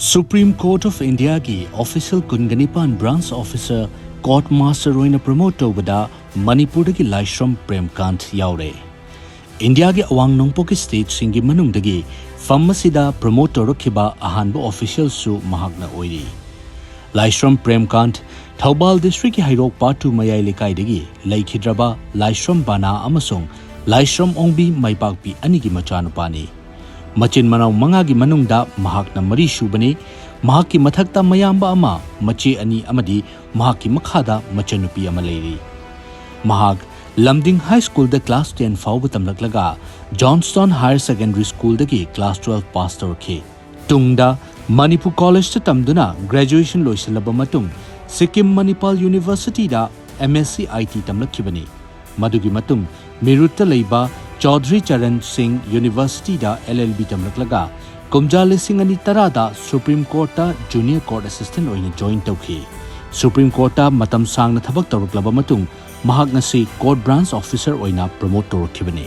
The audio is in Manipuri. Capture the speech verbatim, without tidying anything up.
Supreme Court of Indiaꯒꯤ official ꯀꯨꯟꯒ ꯅꯤꯄꯥꯟ branch officer, court master ꯑꯣꯏꯅ promote ꯇꯧꯕꯗ ꯃꯅꯤꯄꯨꯔꯗꯒꯤ ꯂꯥꯏꯁ꯭ꯔꯝ ꯄ꯭ꯔꯦꯝꯀꯥꯟꯊ ꯌꯥꯎꯔꯦ꯫ ꯏꯟꯗꯤꯌꯥꯒꯤ ꯑꯋꯥꯡ ꯅꯣꯡꯄꯣꯛꯀꯤ stateꯁꯤꯡꯒꯤ ꯃꯅꯨꯡꯗꯒꯤ firm ꯑꯁꯤꯗ promote ꯇꯧꯔꯛꯈꯤꯕ ꯑꯍꯥꯟꯕ officialꯁꯨ ꯃꯍꯥꯛꯅ ꯑꯣꯏꯔꯤ꯫ ꯂꯥꯏꯁ꯭ꯔꯝ ꯄ꯭ꯔꯦꯝꯀꯥꯟꯊ ꯊꯧꯕꯥꯜ districtꯀꯤ ꯍꯩꯔꯣꯛ part two ꯃꯌꯥꯏ ꯂꯩꯀꯥꯏꯗꯒꯤ ꯂꯩꯈꯤꯗ꯭ꯔꯕ ꯂꯥꯏꯁ꯭ꯔꯝ ꯕꯥꯅꯥ ꯑꯃꯁꯨꯡ ꯂꯥꯏꯁ꯭ꯔꯝ ꯑꯣꯡꯕꯤ ꯃꯥꯏꯄꯥꯛꯄꯤ ꯑꯅꯤꯒꯤ ꯃꯆꯥꯅꯨꯄꯥꯅꯤ꯫ ꯃꯆꯤꯟ ꯃꯅꯥꯎ ꯃꯉꯥꯒꯤ ꯃꯅꯨꯡꯗ ꯃꯍꯥꯛꯅ ꯃꯔꯤ ꯁꯨꯕꯅꯤ꯫ ꯃꯍꯥꯛꯀꯤ ꯃꯊꯛꯇ ꯃꯌꯥꯝꯕ ꯑꯃ, ꯃꯆꯦ ꯑꯅꯤ ꯑꯃꯗꯤ ꯃꯍꯥꯛꯀꯤ ꯃꯈꯥꯗ ꯃꯆꯟꯅꯨꯄꯤ ꯑꯃ ꯂꯩꯔꯤ꯫ ꯃꯍꯥꯛ ꯂꯝꯗꯤꯡ High Schoolꯗ class ten ꯐꯥꯎꯕ ꯇꯝꯂꯛꯂꯒ Johnstone Higher Secondary Schoolꯗꯒꯤ class twelve pass ꯇꯧꯔꯛꯈꯤ꯫ ꯇꯨꯡꯗ ꯃꯅꯤꯄꯨꯔ Collegeꯇ ꯇꯝꯗꯨꯅ graduation ꯂꯣꯏꯁꯤꯜꯂꯕ ꯃꯇꯨꯡ Sikkim ꯃꯅꯤꯄꯥꯜ Universityꯗ M S C I T ꯇꯝꯂꯛꯈꯤꯕꯅꯤ꯫ ꯃꯗꯨꯒꯤ ꯃꯇꯨꯡ ꯃꯤꯔꯨꯠꯇ ꯂꯩꯕ ꯆꯧꯙꯔꯤ ꯆꯔꯟ ꯁꯤꯡ Universityꯗ L L B ꯇꯝꯂꯛꯂꯒ ꯀꯨꯝꯖꯥ ꯂꯤꯁꯤꯡ ꯑꯅꯤ ꯇꯔꯥꯗ Supreme Courtꯇ Junior Court Assistant ꯑꯣꯏꯅ join ꯇꯧꯈꯤ꯫ Supreme Courtꯇ ꯃꯇꯝ ꯁꯥꯡꯅ ꯊꯕꯛ ꯇꯧꯔꯛꯂꯕ ꯃꯇꯨꯡ ꯃꯍꯥꯛ ꯉꯁꯤ Court Branch Officer ꯑꯣꯏꯅ promote ꯇꯧꯔꯛꯈꯤꯕꯅꯤ꯫